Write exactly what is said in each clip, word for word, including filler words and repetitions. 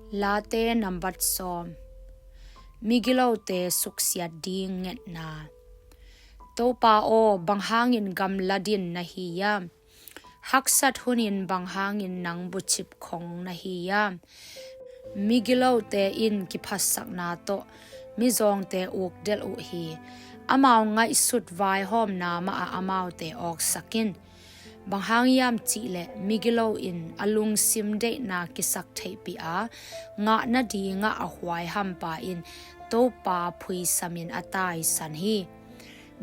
Late nambat sawm. Migilote suksiat ding ngetna. Topa aw, bang hangin gamla din na hi hiam? Haksat hunin bang hangin nang bucip khong na hi hiam? Migilote in kiphatsakna tawh mizawngte ukdelh uh hi. Amau ngaihsut vaihawmna mahah amaute awksak in. Bang hang hiam cihleh migilo in a lungsim deihna kisaktheihpih a, ngah nadingah a huaihampa in Topa phuisamin a taisan hi.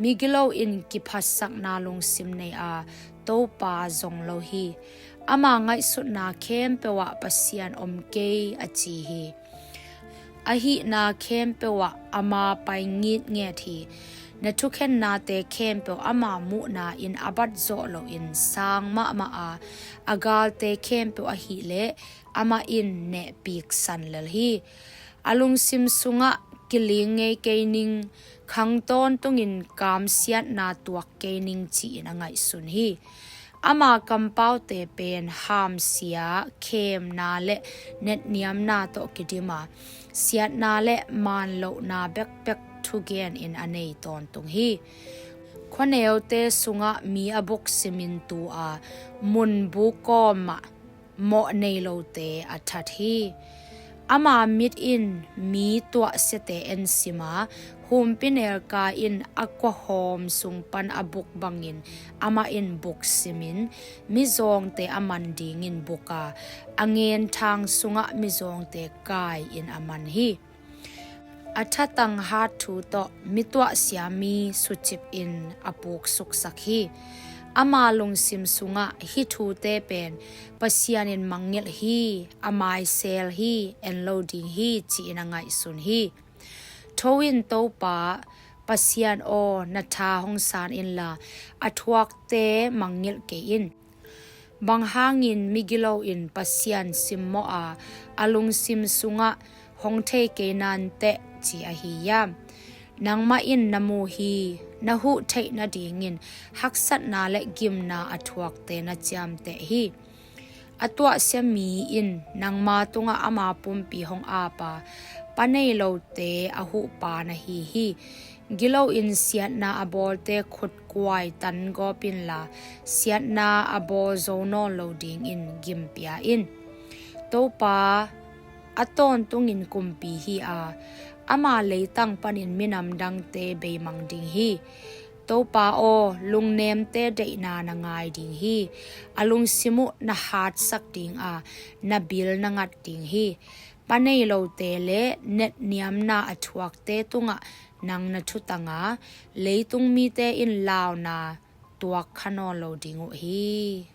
Migilo in kiphatsakna lungsim nei a, Topa zong lo hi. Ama ngaihsutna khempeuh ah Pasian om kei a ci hi. A hihna khempeuh ah ama pai ngitnget hi. Na thukhennate khempeuh ama muhna in a bat zawh loin sang mahmah a, a galte khempeuh ahihleh amah in nehpik san lel hi. A lungsim sungah kiling ngei kei ning, khang tawntungin kamsiatna tuak kei ning ci-in a ngaihsun hi. Ama kampaute pen hamsia, khemna le netniamna tawh kidim a, siatna le manlohna bekbek thugenin a nei tawntung hi. Khuaneute sungah mi a buksimin tu a, munbu kawmah mawh nei lote a that hi. Ama mit in mi tuahsiate ensima, humpinelka in a kuahawm sung pan a buk bangin amah in buksimin mizawngte a man dingin buk a, a ngenthang sungah mizawngte kai-in a man hi. A thatang hat thu tawh mi tuahsia mi sucipin a puksuksak hi. Ama lungsim sungah hih thute pen Pasian in mangngilh hi, a maisel hi, en lo ding hi ci-in a ngaihsun hi. Tho in Topa, Pasian aw, na tha hong san inla, a thuakte mangngilh kei in. Bang hangin migilo in Pasian simmawh a, a lungsim sungah hong thei kei nanteh ci ahi hiam? Nangmah in na mu hi. Na huh theih nadingin haksatna le gimna a thuakte na ciamteh hi. A tuahsia mi in nangma tungah ama pumpi hong ap a, pa nei lote a huhpa na hi hi. Gilo in siatna a bawlte khut kuai tan gawp inla, siatna a bawl zo nawn lo dingin gim pia in. Topa a tawntungin kumpi hi a, ama leitang panin minam dangte beimang ding hi. Topa aw, lungnemte deihna na ngai ding hi. A lungsim uh na hatsak ding a, na bil na ngat ding hi. Pa nei lote le netniamna a thuakte tungah nang na thutang a, leitung mite in launa tuak kha nawn lo ding uh hi.